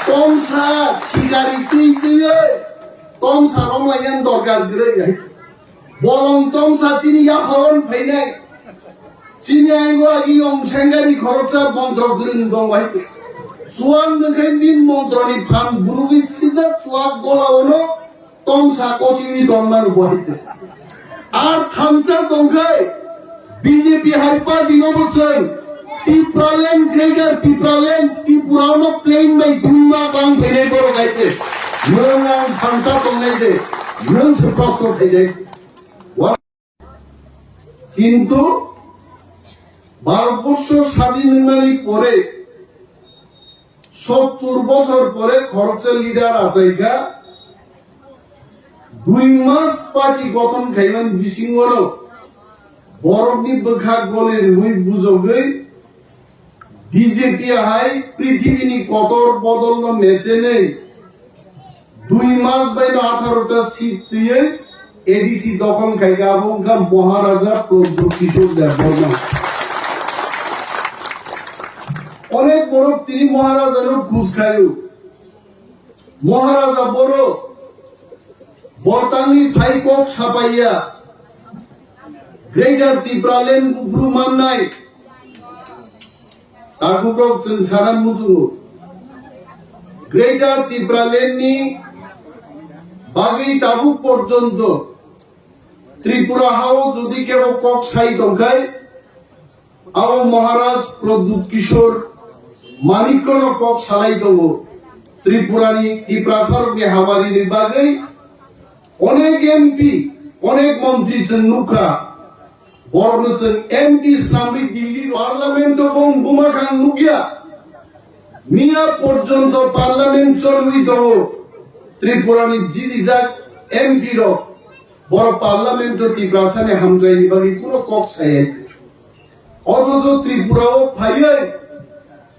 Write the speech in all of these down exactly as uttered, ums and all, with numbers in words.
Tomsa sikari twi twiwi tomsa romlainani dorkar kwrwi hai. Bolong tomsa chini yaphao phainai. Chini aingo agi yong sengari khoroksa montro kwrwng tong hai. Chuwak nungkhe bini montroni phan bunugwi sijak chuwak gola ono tomsa kochingni tongmani bo hai. Ar thansa tongkhai B J P hai party no bo chwng Tipraland, Greater Tipraland, Tripura no plain bai tungma bang phainai borok hai se. Nwng ang thansa tongnai se, nwng se prosto khainai. Wa-, kintu Bharatborsho sadin wngnani pore sottur bosor pore khoroksa leader achaikha, dui mas party gothon khaimani bisingono borokni bwkha goli rwui bujogwi B J P hai prithibini kotor bodolno mechenwi dui mas baino atharo ta seat twiwi A D C dokhon khaikha, abo wngkha Maharaja Pradyut Kishore Debbarma. Onek borok tini Maharajano khus khaio. Maharaja borok bo tangwi phai kok sapaiya. Greater Tipraland buphuru mannai. Takukrok chwng sana muchungo. Greater Tipraland ni bagwi tabuk porjonto Tripura hao jodi kebo kok sai tongkhai, abo Maharaj Pradyut Kishore Manikko no kok salai tongo. Tripura ni Tiprasa rok ni hamari ni bagwi onek M P, onek montri chwng nukha. Borokno chwng M P swnamwi Delhi Parliament-o bong buma khang nukya. Miya porjonto Parliament chorwi tongo. Tripurani jirijak M P rok borok Parliament-o Tiprasani hamkraini bagwi kuno kok sayai. Othocho Tripura-o phaiwi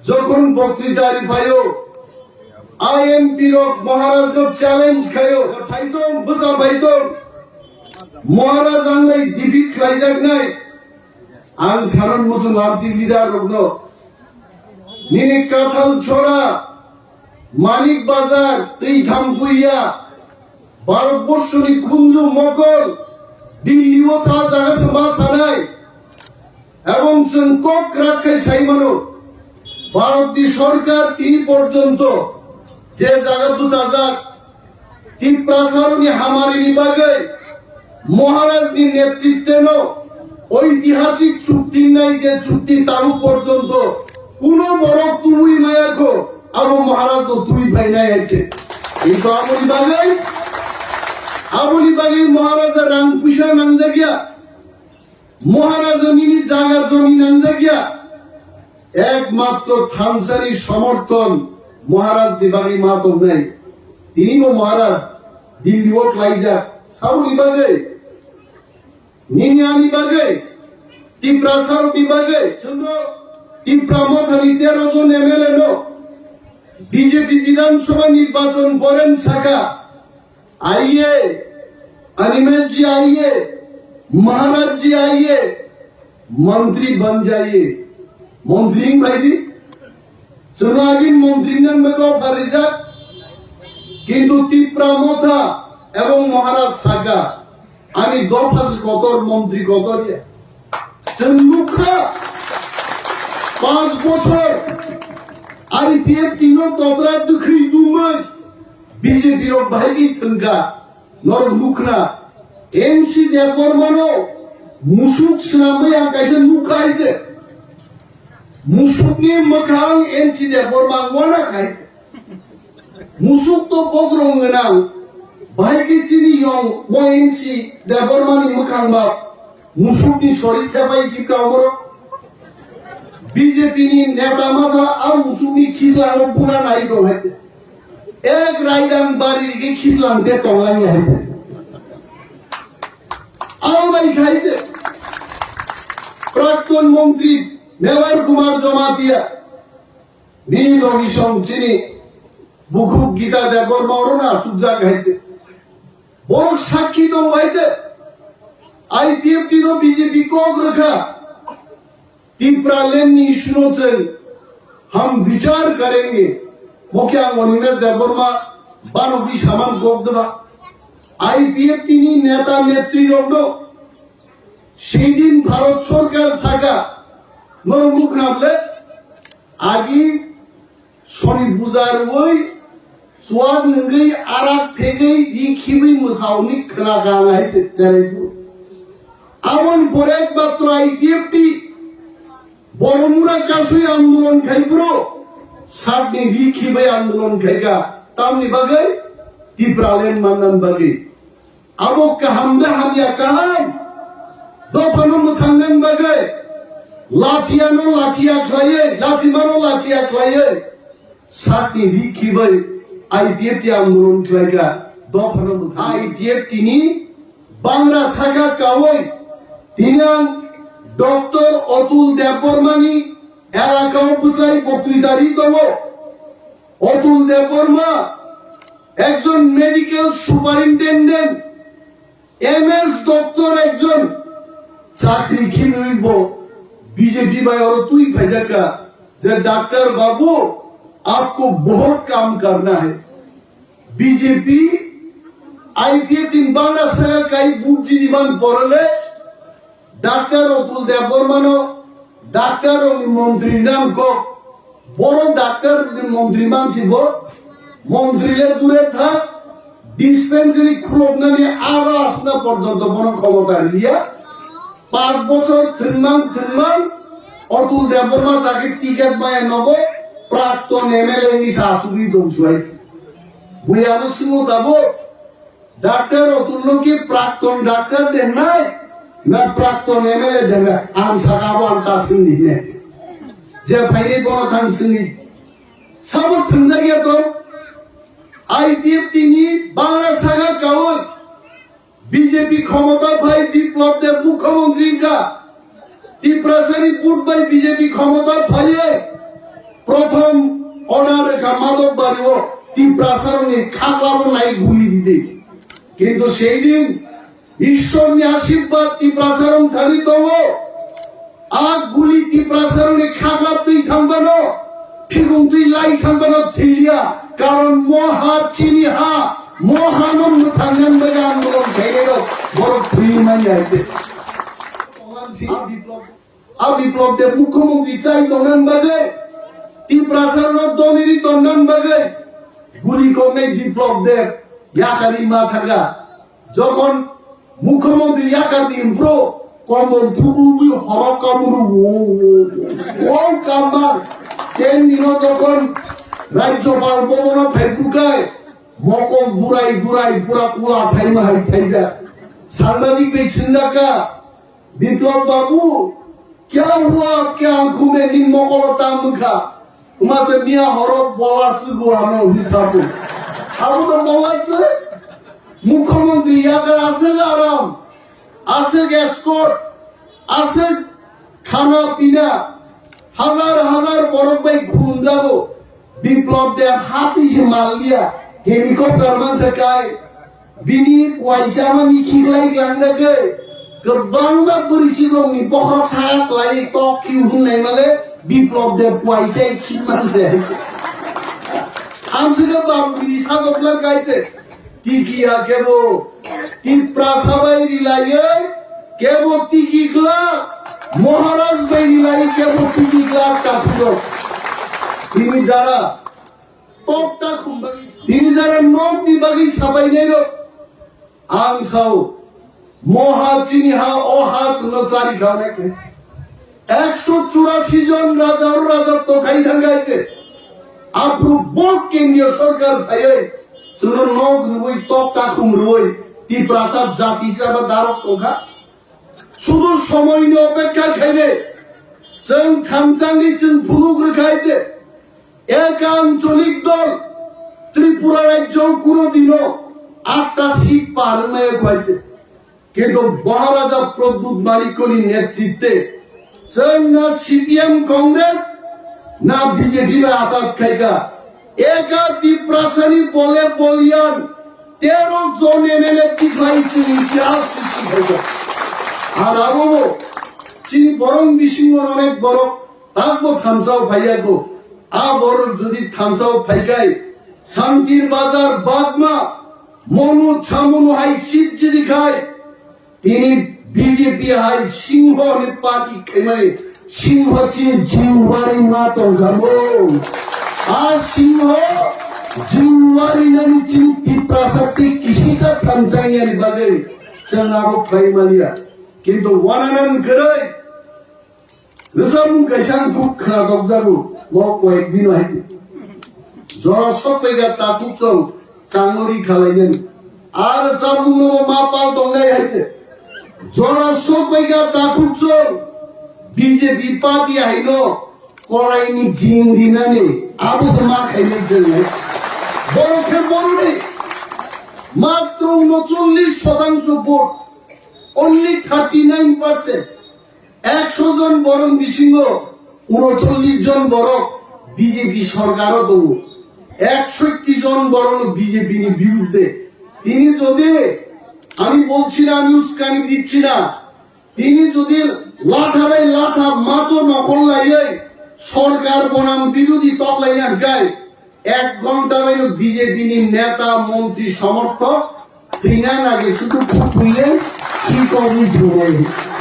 jokhon boktwita ri phaio, I M P rok Maharaj no challenge khaio, phaitong, bwsa phaitong, Maharaj ang nai defeat khlaijaknai. Ang sanon muchung R T leader rokno, nini Kathal Chora, Manik Bazar, twi thangpuiya, Bharatborsoni khunju mokol, Delhi-o sa jaga se ma sanai, ebong chwng kok kwrak khai sai mano, Bharatni sorkar tini porjonto je jaga bwchajak, Tiprasarokni hamarini bagwi Maharajni netritwno oitihasik chukti wngnai je chukti tabuk porjonto kuno borok tubui maya kho, abo Maharajno tubui phainai hai se. Kintu aboni bagwi, aboni bagwi Maharaja rang puisa nangjakya, Maharaja nini jaga joni nangjakya, ekmatro thansani somorthon Maharajni bagwi ma tongnai. Tinibo Maharaj Delhi-o klaijak, saboni bagwi, nini ani bagwi, Tiprasarokni bagwi, chwngno Tipra Mothani tero jon M L A no B J P Bidhan Sabha nirbachon boren saka, आइए, अनिमेश जी आइए, महाराज जी आइए, मंत्री बन जाइए। मंत्री भाई जी, chwng agini montri nang bagwi offer rijak, kintu Tipra Motha ebong Maharaj saka, ani dopha se kotor, montri kotor ya. Chwng nukha, panch bochor I P F T no tobra dwkhwi dumwi B J P rok bahai khe thwngkha. Norok nukna, M C Debbarmano musuk swnamwi ang kaisa nukha hai se. Musukni mwkhang M C Debbarma ang wana khai se. Musuk to bokrong gwnang. Bahai khe chini yong mo M C Debbarmani mwkhang ba musukni sori thepai si ka omoro. B J P ni neta masa a musukni khislango buna nai tong hai se. Ek raidang bari rigi khislang de tonglang ya. Aw bai khai se. Prakton montri Mevar Kumar Jamatia. Bini logi song chini bukhuk Gita Debbarma oro na sukjak hai se. Borok sakhi tong hai se. I P F T no B J P kok rwkha. Tipraland ni issue no chwng ham vichar karenge. Mokhe ang Animesh Debbarma banogwi saman kok deba. I P F T ni neta netri rok no sidin Bharat Sarkar saka norok nukna ble agi soni puja rwi chuak nungwi arak phegwi ri khibwi mwsauni khna ka nai se chere. Aboni pore ekmatro I P F T Boromura kasui andolon khai bro, sakni ri khibai andolon khai ka, tamni bagwi Tipraland mannan bagwi. Abo kaham da hamya kaham, dophano mwthangnan bagwi, lachiano lachia khlaiwi, lachimano lachia khlaiwi, sakni ri khibai I P F T andolon khlai ka, dophano mwthang. I P F T ni Bangra saka kawi, tini ang Doctor Atul Debbarmani elakao bwsai boktrita ri tongo. Atul Debbarma ekjon medical superintendent, M S doctor ekjon chakri khinwi bo B J P bai oro twi phaijak ka je, "Doctor babu, aapko bahut kaam karna hai." B J P, I P F T ni Bangla saka kai bujji diman porole, Doctor Atul Debbarmano, Doctor ni montri nam kok, boro Doctor ni montri mansi bo, montri le dure thak, dispensary khuloknani aro asna porjonto bono khomota liya. Panch bochor thwngmang thwngmang Atul Debbarma dagi ticket maya nogo prakton M L A ni sa asugwi tong suai. Bui ano swngmo tabuk, Doctor Atul no ki prakton doctor denai na prakton M L A denai? Ang saka abo ang ta swngni ne. Je phaini bono thang swngni. Sabo thwngjak ya to. I P F T ni Bangla saka kawi. B J P khomota phai Biplab Deb mukhyamantri wngkha. Tiprasani vote bai B J P khomota phaiwi prothom order rwkha Madhobbario, Tiprasarokni khaklabo nai guli ridi. Kintu seidin Ishwarni ashirbad Tiprasarok thani tongo. A guli Tiprasarokni khakla twi thangmano, phikung twi lai thangmano thwiya, karon mo ha chini ha, mo hano mwthangnan bagwi andolon khairok borok thwi manya hai khe. A Biplab Deb mukhyamantri chai tongnan bagwi, Tiprasarokno doniri tongnan bagwi guli koknai Biplab Deb yakarwi ma thangkha. Jokhon mukhyamantri yakar di bro, komol thubui horo kamuru wo, wo, wo kamar. Ten dino jokhon Rajyopal bhabono phai bukai, mokol durai durai pura kula phaima hai phaida. Sangbadik bai swngjaka, "Biplab babu, kya hua, kya ankhu mein?" Ni mokolo tang wngkha. Wngma se miya horo bola swgo ano hwnwi sabu. Abo to bola se. Mukhyamantri yaga aswk aram, aswk escort, aswk khana pina, hazar hazar borok bai khulumjago. Biplab Deb hati se malliya, helicopter man se kai. Bini kuaisa mani khiklai langjagwi, kwbangma bwrwichirokni bokhorok saka klai tok khiu hwnwi naimale Biplab Deb kuaisa khimang se. Ang se babu bini sagokla kaite. Tikiya kebo Tiprasa bai rilaiwi kebo tikikla, Maharaj bai rilaiwi kebo tikikla kathuro. Tini jara Tokta khum bagwi, tini jara nokni bagwi sabainairok. Ang sao, moha chini ha, o ha chwngno chari kha hwnwi khe. Ekso churasi jon raja aro raja tokhai thangkha hai khe. Aphuru bo kendriyo sorkar phaiwi chwngno nok rwui, tokta khum rwui, Tiprasa jati hisaba darok tongkha. Sudu somoini opekha khainai. Chwng thamsangni chwng phunuk rwkha hai khe. Ek ancholik dol Tripura rajyo kuno dino atta seat par wngmaya khaite. Kintu Maharaja Pradyut Manikyani netritwe chwng na C P M Congress na B J P bai atat khaika. Eka Tiprasani bole bolyan tero jon M L A tikhlai chini itihas sristi khaika. Ar abo bo chini borong bisingo onek borok takbo thamsao phaiyago. A borok jodi thansao phaikai, Santir Bazar Bagma, Monu Chamunu hai seat jodi khai, tini B J P hai Singho ni party khaimani Singho chini Jinwari ma tongkha bo. A Singho Jinwari nani chini Tiprasa tei kisisa thansa yani bagwi chwng abo khlai maliya. Kintu wananan kwrwi Rwchapmung kaisa ang kuk khna dokjago, mo koyek dino haite. Jora sokpaiga takhuk chwng changori khalainani. Ar rwchapmung no ma pal tongnai haite. Jora sokpaiga takhuk chwng B J P party haino koraini jing rinani abo se ma khainai chwng hai. Borok khe boroni matro unochollish shotangsho vote, only thirty nine percent. Ekso jon borok bisingo unochollish jon borok B J P sorkaro tongo. Eksotti jon borok B J P ni birudde. Tini jodi, ami bolchi na, ami uskani dicchi na, tini jodi latha bai latha mato nokol laiwi sorkar bonam birudi toklaina hwnkhe, ek ghonta baino B J P ni neta, montri, somorthok thwina nagi sudu khuk thwiwi khikorni thwinai.